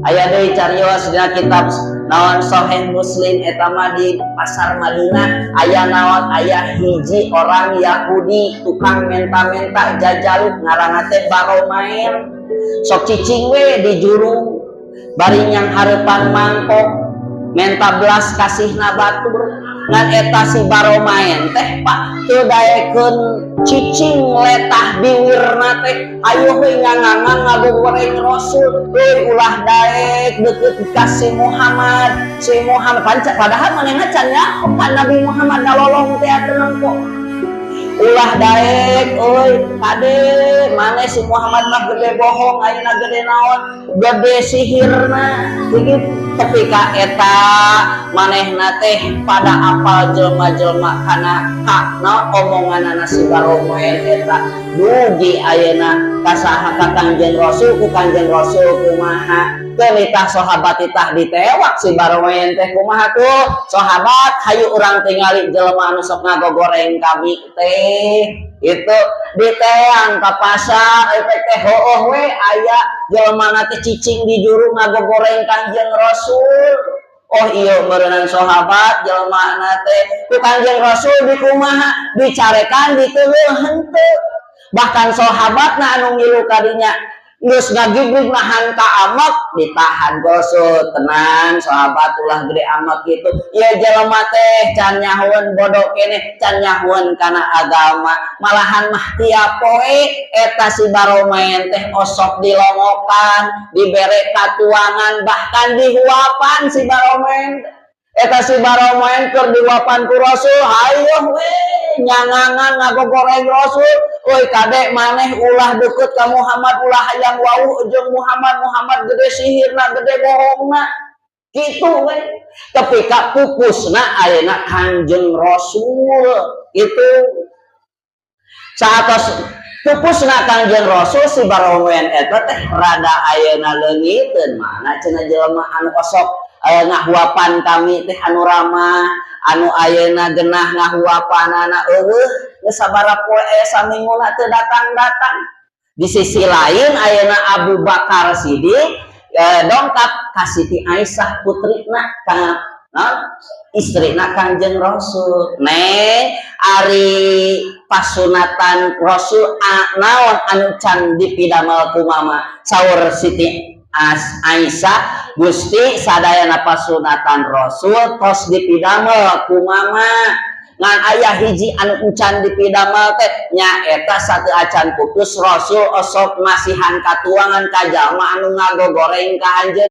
Aya deui carios dina kitab naon, Sahih Muslim. Eta mah di pasar Madinah aya naon, aya hiji orang Yahudi tukang menta-menta jajaluk, ngaranna teh Baromaen. Sok cicing we di jurung bari nyanghareupan mangkok, menta belas kasihna batur. Ngan eta si Baromaen teh, Pak, teu daekeun cicing, letah biwirna teh, ayo we ngangangan ngagogoreng Rasul. Euy, ulah daek deket ka si Muhammad, si Muhammad panca. Padahal manehna can nyaho ka Nabi Muhammad, nalolong teh atuh nempo. Ulah daek euy, kade maneh, si Muhammad mah gede bohong ayeuna, gede naon, gede sihirna begitu. Tapi ka eta manehna teh pada apal jelma-jelma kana ka naon, omonganana si Baromaen eta. Dugi ayeuna ka saha? Ka Kangjeng Rasul. Ku Kangjeng Rasul kumaha? Tah, sahabat titah ditewak si Baromaen teh. Kumaha tuh sahabat? Hayu urang tingali jelema anu sok ngagogoreng kami teh. Itu diteang ka pasar efek teh, hooh we aya jelema teh cicing di juru ngagogoreng Kangjeng Rasul. Oh iya, meureunan sahabat jelema teh. Ku Kangjeng Rasul dikumaha? Dicarekan, diteuleuh henteu. Bahkan sahabatna anu ngilu kadinya geus ngagibrig nahan ka amek, ditahan Rasul. Tenang sahabat, ulah gede amek gitu ya, jelema teh can nyahoeun, bodoh keneh, can nyahoeun kana agama. Malahan mah tiap poe eta si Baromaen teh osok dilongokan, dibere katuangan, bahkan dihuapan si Baromaen. Eta si Baromaen keur dihuapan ku Rasul, hayoh we nyangangan ngagogoreng Rasul. Oi kade maneh, ulah deket ka Muhammad, ulah hayang wawuh jeung Muhammad, Muhammad gede sihirna, gede bohongna, gitu we. Ketika pupusna ayeuna Kanjeng Rasul itu, saat pupusna Kanjeng Rasul, si Baromaen eta teh rada ayeuna leungiteun. Mana cenah jelema anu osok ngahuapan kami teh, anu ramah, anu ayeuna genah ngahuapanana? Euweuh, geus sabaraha poe aya saminguna teu datang-datang. Di sisi lain ayeuna Abu Bakar Siddiq dongkap ka Siti Aisyah, putrina ka nah, istrina Kangjeng Rasul. Neng, ari pasunatan Rasul naon anu can dipidamel ku mama? Saur Siti Aisyah, Gusti, sadayana pasunatan Rasul tos dipidamel ku mama, ngan aya hiji anu encan dipidamel teh, nyaeta satu acan pupus Rasul osok masihan katuangan ka jalma anu ngagogoreng ka anjeun.